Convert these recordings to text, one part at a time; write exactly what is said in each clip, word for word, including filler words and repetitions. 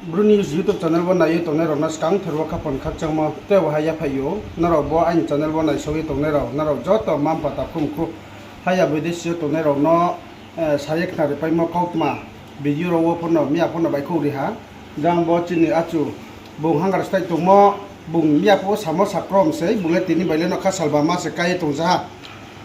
Bru News YouTube channel wo nai ye tongnai rao no skangther wo khaphang khakchangmo tei bo ha yaphaih ou. Nrao bo aini channel wo naisao ye tongnai rao, nrao joto mma-mpha takhu mkhu, haya bidesi yo tongnai rao no, eh, sa ye khnaripaimo kautma video rao wo pho no, miya pho no baihkhouh ri ha. Jang bo chini achu, bung hangar staih tongmo, bung miya phuh wo samo sakrom sei, bung le tini bai le nougkha salbama se kai ye tongja ha.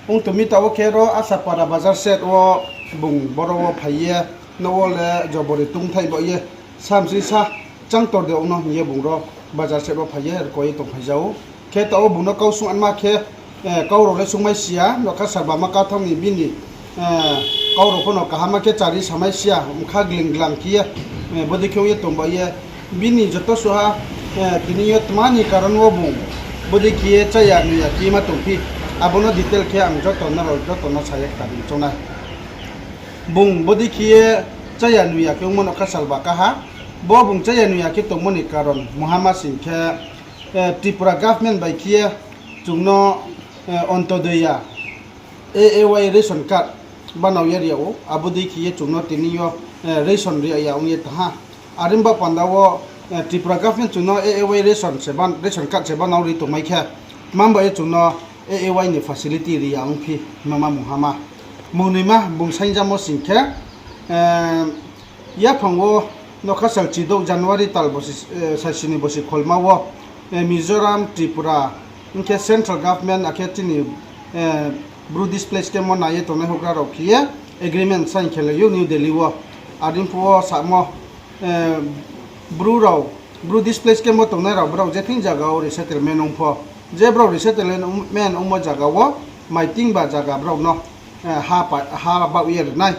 Ong tong mi taoh wo khe ro Asapara bazar set wo bung boro wo phai ye, nouh wo le jobori tungthaih baoh ye, samsui sa, changtor de ong no hing ye bung ro bazar set wo phai ye rkoi ye tongphai ja ou. Khe taoh wo bung no kau sung anma khe, eh, kau rao le sungmai si ya, nougkha salbama kathanng ni bini, eh, kau rao pho no kaham khe chari samai si ya, bkha gling glang khe ye, eh, bodei khe ong ye tong baoh ye, bini joto suh ha, eh, tini yo tma ni karon wo bung bodei khe ye cháya nuya khe ma tongphi, abo no detail khe ang joto nrao joto no sa ye khnari choung nai. Bung bodei khe ye cháya nuya khe ongmo nougkha salba ka ha. Bo bung cháya nuya khe tongmo ni karon mungha ma sing khe, eh, Tripura government bai khe ye chung no, eh, Antyodaya, A A Y ration card banao ye ri yag ou, abo dei khe ye chung no tini yo, eh, ration ri ya ong ye thanng ha. Are ong ba panda wo, eh, Tripura government chung no A A Y ration se ban-, ration card se banao ri tongmai khe, tma ba ye chung no A A Y ni facility ri ya ongphi, mama mungha ma. Mungnoima bung saingjamo sing khe, eh, yaphang wo nougkha sal chidouh January tal bosi, eh, sal sini bosi kholma wo, eh, Mizoram, Tripura, hing khe central government akhe chini, eh, Bru displaced camp wo nai ye tongnai houhgra rao khe ye agreement sign khe lai ou New Delhi wo. Are phuh wo samo, eh, Bru rao, Bru displaced camp wo tongnai rao brao je thing zaga wo resettlement ong pho, je brao resettlement ongmo zaga wo maiting ba zaga brao no, eh, ha pa-, ha baoh ye ri nai.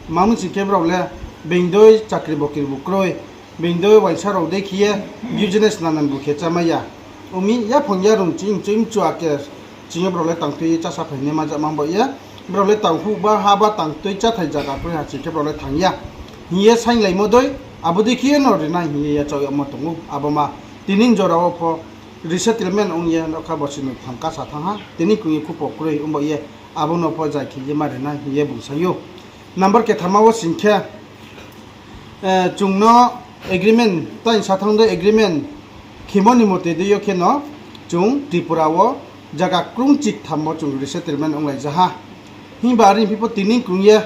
Tma hing sing khe brao le being dei chakri bokri bu kroi, being dei uaingsa rao dei khe ye business nanan bu khe chámai ya. Ong mi yaphang yarung ching ching mchu ake ching ye brao le tang tui ye chása phainai ma ja mang baoh ye. Brao le tang huh ba ha ba tang tui cháthai zaga kroi ha ching khe brao le thanng ya hing ye sainglaimo dei, abo dei khe ye no ri nai hing ye yachaoh yagmo tong ou. Abo ma tini jora wo pho resettlement ong ye nougkha bosi no thang kasa thanng ha, tini kung ye khupo kroi ong baoh ye, abo no pho zai khe ye ma ri nai hing ye bung saing ou. Number kethama wo sing khe, eh, chung no agreement, tang sa thanng dei agreement khemo ni mote dei yo khe no chung Tripura wo zaga krungchiktham wo chung resettlement onglai ja ha. Himba are phi pho tini krung ye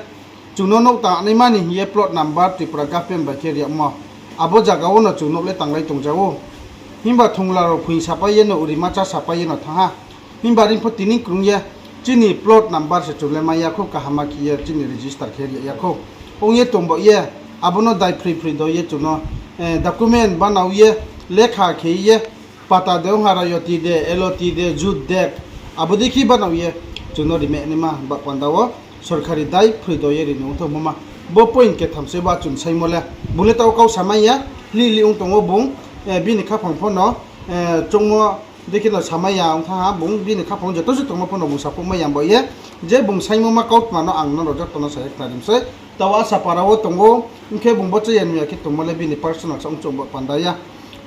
chung no nouh tangnaima ni hing ye plot number Tripura government bai khe ri yagmo, abo zaga wo no chung nouh le tanglai tong ja ou. Himba thongla rao phuing sapai ye no, urima chá sapai ye no thanng ha. Himba are pho tini krung ye chini plot number se chung le mai ya khou, kaham khe ye chini register khe ri ya khou. Ong ye tong baoh ye, abo no dai phroi phroi do ye chung no, eh, document banao ye, lekha khe ye, pata de ong ha, rayoti de, eloti de, jut de, abo dei khe banao ye chung no rimai naima ba panda wo sorkari dai phroi do ye ri ni ongthou mama. Bo point ketham se ba chung saingmo le. Bung le taoh kau samai ya, lih lih ong tong ou bung, eh, bini khaphang pho no, eh, choungmo dei khe no samai ya ong thanng ha, bung bini khaphang joto se tongmo pho no bung sakhouhmai ya baoh ye, je bung saingmo ma kautma no ang nrao joto no sa ye khnari mi sei. Taoh Asapara wo tong ou, ong khe bung bo cháya nuya khe tongmo le bini personal sa ong choung ba panda ya.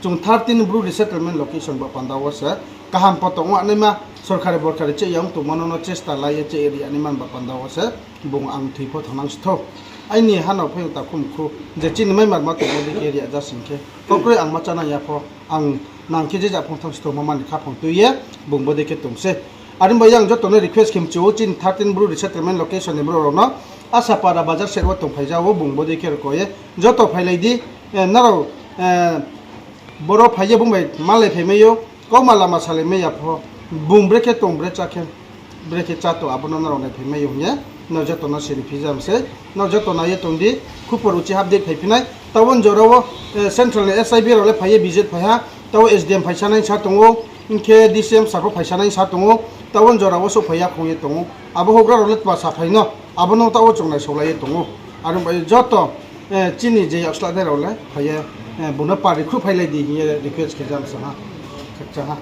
Chung thirteen Bru resettlement location ba panda wo se kaham poto ong naima, sorkari borkari cheh ya ong tongmo no no chesta la ye cheh ri ya naima ba panda wo se bung ang thoi pho thangnang si thou. Aini ha no phai takhu mkhu, je chini mai marma tongmo dei khe ri ya ja sing khe, kau kroi ang ma chánang ya pho, ang nang khe je ja phung thanng si thou mama ni khaphang tui ye, bung bo dei khe tong se. Are ong ba yang joto no request khe mchu ou, chini thirteen Bru resettlement location ni brouh rao no, Asapara bazar set wo tongphai ja ou, bung bo dei khe rkoi ye, joto phailai di, eh, nrao, eh, boro phai ye bung bai malai phaimai ou, kauma lama salaimai ya pho, bung brekhe tong, bre chá khe, brekhe chá tong, abo no nrao naiphaimai ou hing ye, nrao joto no siri phi ja mi sei, nrao joto nai ye tong di, khupor uchih update phaiphi nai, taoh wo jora wo, eh, central ni S I B rao le phai ye visit phai ha, taoh wo S D M phaisa nai sa tong ou, hing khe D C M sir pho phaisa nai sa tong ou, taoh wo jora wo souhphai ya khong ye tong ou, abo houhgra rao le tma saphai no, abo no taoh wo chung naisaolai ye tong ou, are ong bai joto, eh, chini je yaksla nai rao le phai ye, eh, bung no pari khruhphailai di hing ye request khe ja mi sa ha, khakchang ha.